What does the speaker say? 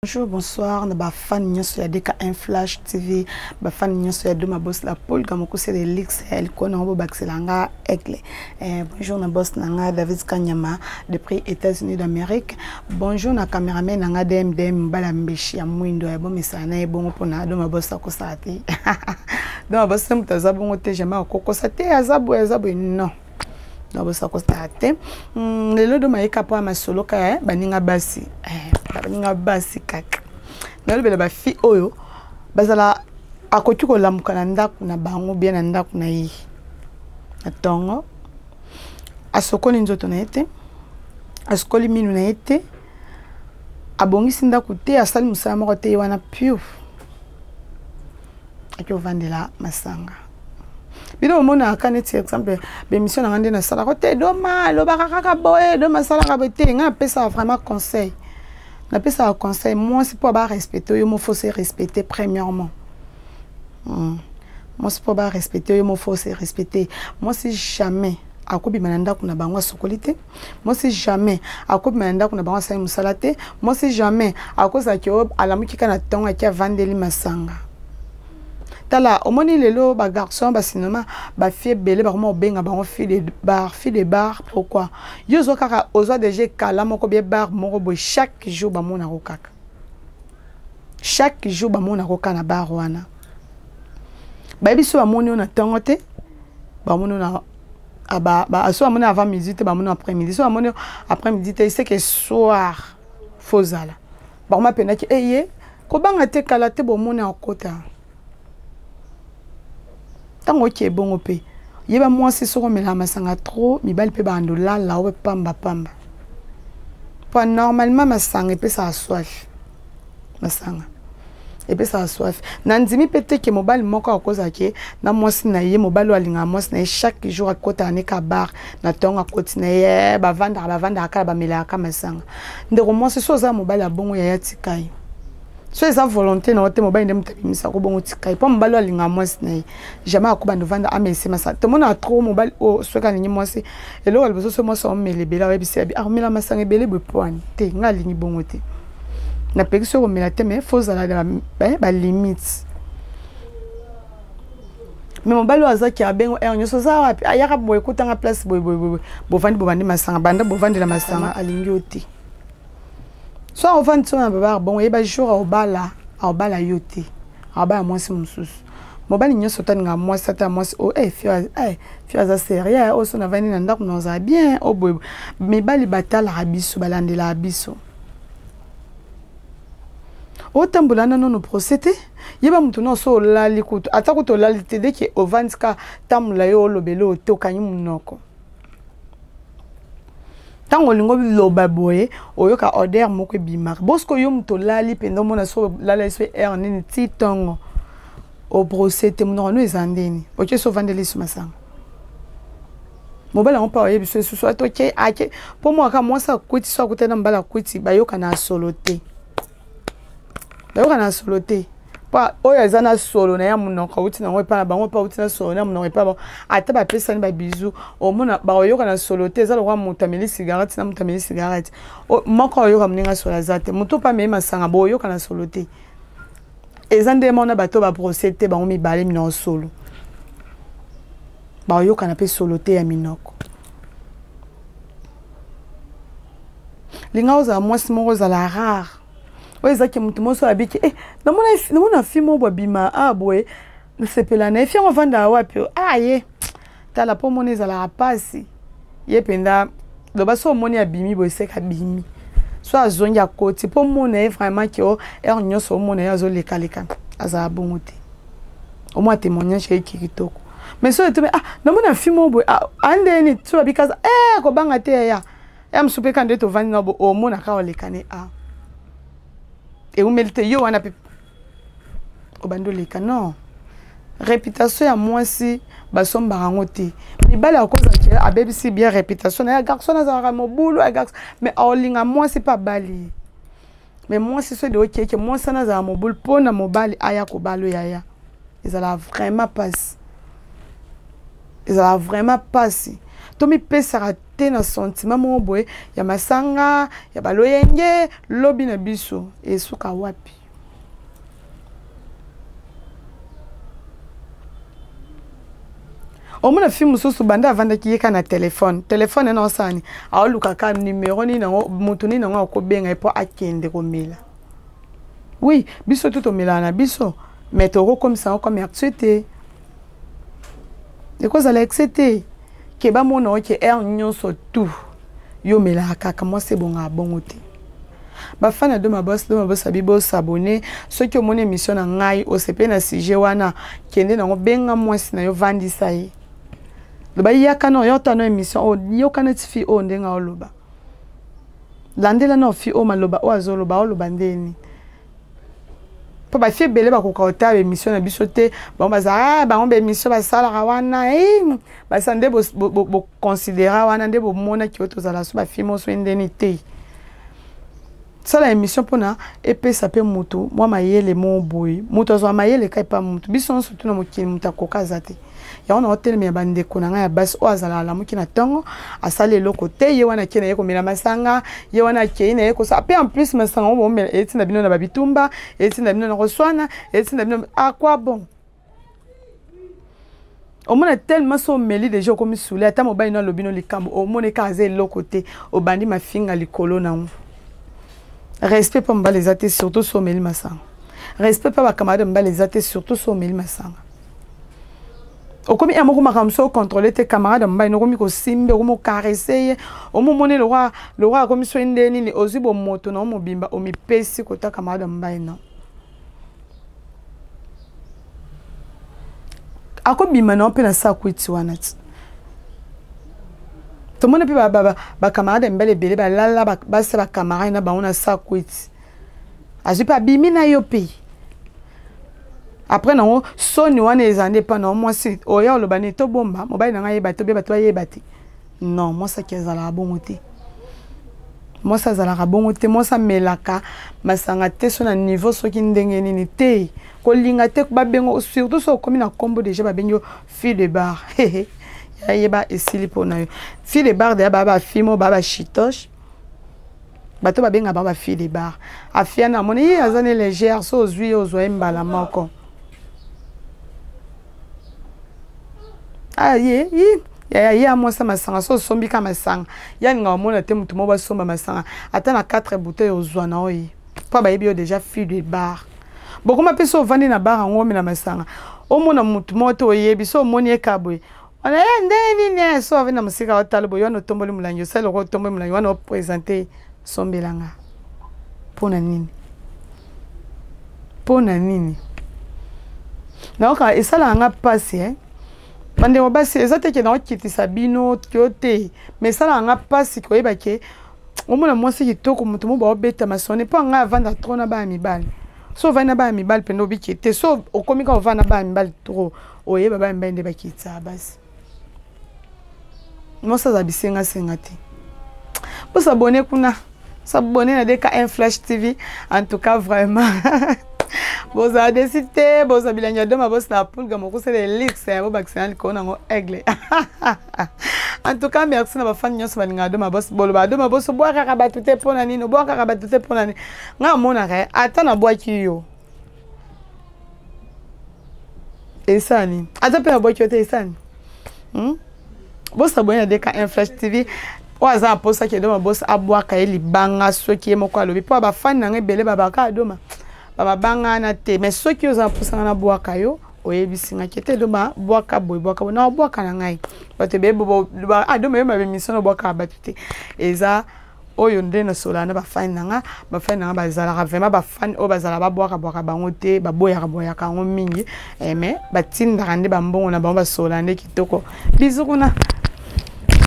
Bonjour, bonsoir, na ba fan nyonso ya DK1 Flash TV, ba fan nyonso ya Doma Boss la Polga mokuse de Lix El kona obo bakisela nga aigle. Eh, bonjour na boss na nga David Kanyama depuis États-Unis d'Amérique. Bonjour na cameraman na nga DMDM bala mbeshi ya mwindo ya bomesa na ye bongo pona Doma Boss akosala te. Doma Boss moto aza bongo te jamais akokosa te aza boye aza boye non. Nabosa kosala te lelo do mayeka mpo ya masolo kaka eh, baninga basi eh, baninga basi kaka nalobela bafille oyo bazala akoki kolamuka na ndako na bango bien na ndako na ye na ntongo asokoli nzoto na ye te, asokoli minu na ye te, abongisi ndako te, asali mosala moko te, ye wana piu aki ovandela masanga. Bino omonaka neti exemple bémission na nga nde nasalaka te, Doma alobaka kaka boye, Doma asalaka boye te. Ngai napesaka vraiment conseil, napesaka conseil mwasi mpo barespecte yo mo faut se respecter premièrement. Mwasi mpo barespecte yo mo faut se respecter. Mwasi jamais akobima na ndako na bango asokoli te, mwasi jamais akobima na ndako na bango asali mosala te, mwasi jamais akozalaki oyo alamuki kaka na ntongo aki avandeli masanga. Tala, omoni lelo bagarçon basinoma bafille ebele bakoma kobenga bango fille de bar, fille de bar. Pourquoi? Yo ozwa kaka, ozwa deja ekala moko bie bar moko boye, chaque jour bamonako kaka, chaque jour bamonako kaka na bar wana. Bayebi so bamoni oyo na ntongo te, bamoni oyo na so bamoni avant midi te, bamoni après midi, so bamoni après midi te, c'est que soir fozala bakoma mpendaki eye kobanga te, kala te bomoni akota ntango oke ebongo. Mpe yeba mwasi soki omelaka masanga trop, mibali mpe bando lala oyo pamba pamba, po normalement masanga epesaka soif, masanga epesaka soif. Na ndimi mpe te ke mobali moko akozala ke na mwasi na ye, mobali oyo alingaka mwasi na ye, chaque jour akotaka ne ka bar na ntongo, akoti na ye, bavandaka bavandaka kaka, bamelaka masanga. Ndeko mwasi, so oza mobali ya bongo, yaya, tika ye. So eza volonté na yo te, mobali nde moto abimisaka bongo, tika ye, mpo mobali oyo alingaka mwasi na ye jamais akobanda ovanda amese masanga. Tomonaka trop mobali oyo soki alingi mwasi, eloko ya liboso, so mwasi aomela ebele, ayebisi yabi akomela masanga ebele boye poani te, ngai alingi bongo te, napekisi oyo komela te, mais faut ozala balimite. Mais mobali oyo azaki abengo heure nyonso, oza wapi, ayaka boye, ekutanga place boye boye boye, bovandi, bobandi masanga, banda bovandela masanga, alingi yo te. So ovandi so na babar bongo, yeba jour aobala, aobala yo te, aobala mwasi mosusu. Mobali nyonso otalingaka mwasi, ata mwasi oyo eh, fio aza sérieux, oyo so navandi na ndako na ozala bien, oyo boye. Mibali batalaka biso, balandelaka biso. Otambola na nono procès te, yeba moto nyonso olali kutu, ata kutu olali te, deke ovandi ka tambola yo olobela oyo te, okangi monoko. Ntango olingi oloba boye, oyoka odeur moko ebimaka bosiko. Yo moto olali mpenza, omona so olala so heure nini ti ntongo, obrose te, monoko no eza ndeni, oke so ovandeli liso masanga. Mobali yango mpe oyebi so esusu ate oke ake mpo mwaka mwasi akwiti, so akutani na mobali akwiti, bayoka na solo te, bayoka na solo te, mpo oyo eza na solo na ya monoko awuti nango epai na bango, mpe awuti na solo na ya monoko epai bango. Ata bapesani babizu, omona baoyoka na solo te. Eza lokola moto ameli cigarette na moto ameli cigarette moko, oyoka moninga solo aza te. Moto mpe ameli masanga, boyoka na solo te. Eza nde mona bato babrose te, bango mibale minoko solo, baoyokana mpe solo te ya minoko. Linga ozala mwasi moko, ozala rare oyo ezaki moto moso abiki eh, namona fi moko bobima a boye, nasepela na ye, fi yango avandaka wapi? Ah, ye tala mpo omona ezalaka mpasi. Ye mpenza loba so omoni abimi boye, seka abimi, so azongi akoti mpo omona ye vraiment ke o heure nyonso omona ye azolekaleka, azala bongo te. Omwa témoignage eyeki kitoko, mais so etome, ah, namona fi moko boye, ah, andeni so babikaza eh, kobanga te yaya ya mosusu mpe ka nde tovandi na bo omona kaka olekane a eumeli te, yo wana mpe obandi oleka. Non, réputation ya mwasi basombaka yango te. Mibali akozala abebisi bien réputation na ye, garçon azalaka mobulu ya garçon, mais aolinga mwasi mpe abali ye. Mais mwasi so de okeke mwasi wana azala mobulu mpo na mobali aya kobala oyo yaya, ezala vraiment mpasi, ezala vraiment mpasi. Tomipesaka te na sentiment moko boye ya masanga ya baloyenge. Lobi na biso esuka wapi? Omona fille mosusu banda avandaki ye kaka na telefone, telefone ena osala nini? Aoluka kaka numero nini yango, motu nini yango akobenga ye mpo akende komela. Oui, biso tu tomelaka na biso, mais tokokomisa yango comme vertu te, ekozala excès te ke bamona oke heure nyonso tout yo omelaka kaka. Mwasi ebongaka bongo te. Bafana ya Doma Boss, Doma Boss abi bosabone. Soki omoni émission na ngai, osepeli na sujet wana, kende nango, benga mwasi na yo, vandisa ye, loba: yaka na oyo, tano émission oyo, yoka neti fille oyo ndenge aoloba, landela na fille oyo, maloba oyo azoloba, aoloba ndeni. Mpo bafille ebele bakoka kotala émission na biso te. Bango bazala, bango baémission basalaka wana, basala nde boconsidéra wana nde bomonaki oyo tozala so bafille moso ndeni te. Sala émission mpona epesa mpe motu mwa mayele mo boye. Moto azwa mayele ka epa motu. Biso nyonso tuna mokili, moto akoka aza te. Yango na otelemela bandeko na ngai ya basi oyo azalaka alamuki na ntongo, asali eloko te, ye wana akei na ye komela masanga, ye wana akei na ye kosala. Mpe en plus masanga ngo bomela etinda bino na babitumba, etinda bino na koswana, etinda bino. À quoi bon? Omona tellement so omeli déjà, okomi sule. Ata mobali no alobi no likambo, omoni kaka aza eloko te, obandi mafinga likolo nango. Respect mpo mobali eza te, surtout so omeli masanga. Respect mpo bacamarade mobali eza te, surtout so omeli masanga. Okomi ya moko makambo so ocontrôle te. Camarade mobali nokomi kosimbe, okomi ocaresser ye, omomoni lokwa lokwa akomi so nde nini. Ozwi bomoto na yo mobimba, omipesi kota camarade mobali no. Akobima na yo mpe na sa kwiti wana ti tomoni mpe bacamarade ya mibali ebele balala basi bacamarade na bango na sa kwiti. Azwi mpe abimi na yo mpe après nango soni wana eza nde epa na yo. Mwasi oya oloba nini? Tobomba mobali na ngai ayeba te, obe bato bayeba te. Non, mwasi aki azalaka bongo te. Mwasi azalaka bongo te. Mwasi amelaka masanga te so na niveau soki ndenge nini te. Kolinga te babengo, surtout so okomi na nkombo déjà, babengi yo fille de bar, yayeba esili mpo na yo. Fille de bar deya baa bafille moko baa bachitoche. Bato babenga bango bafille de bar. Afia na amoni ye aza ne légère, so ozwi ye, ozwa ye mbala moko. Ah, ye ye yaya ye amwasa masanga, so osombi ka masanga, ye alinga omona te. Motu moko basomba masanga ata na 4 bouteille, ozwa na oye mpo bayebi yo déjà fille de bar. Bokoma mpe so ovandi na bar yango, omela masanga, omona motu moko te oyebi, so omoni ye ka boye wana, ye ndenge nini? So avandi na mosika, otala boye wana, otomboli molangi, osali lokola otomboli molangi wana, oprésente: sombelanga. Mpo na nini? Mpo na nini? Nayoka esalaka nga mpasi, eh? Bandeko basi, eza te ke naokitisa bino yo te, mais esalaka nga mpasi koyeba ke omona mwasi kitoko, moto mo baobeta masone. Mpo ngai avanda trop na bana mibali. So ovandi na bana mibali mpenza, obiki te. So okomi kaka ovanda na bana mibali trop, oyeba bana mibali nde bakitisaka basi. Mwasi aza bisengasenga te. Bosabone kuna, s'abonner na DK1 Flash TV. En tout cas, vraiment, bozala déçus te. Bozwa bilangi ya Doma Bosi na Pulga mokuse elix ya bobakisa na likolo nango aigle. En tout cas, merci na bafani nyonso balingaka Doma Bosi. Boloba Doma Bosi obwakaka bato te, mpo na nini obwakaka bato te? Mpo na nini? Ngai amonaka ata nabwaki yo, esani ata mpe nabwaki yo te, esani, Bosabone na DK1 Flash TV. Oyo aza na mposa ke Doma Bosi abwaka ye libanga, soki ye moko alobi, mpo bafani na ngai ebele babaka Adoma bamabanga wana te. Mais soki oza na mposa nga nabwaka yo, oyebisi ngai ke te, Doma bwaka boye, bwaka boye, na obwaka na ngai bato ebele. Adoma yo mabemission na obwakaka bato te. Eza oyo nde nasolaka na bafani na nga. Bafani na nga bazalaka vraiment bafani oyo bazalaka babwakabwaka bango te, baboyaka boyaka yango mingi, mais batindaka nde bambongo na bango, basolaka nde kitoko. Bizu kuna.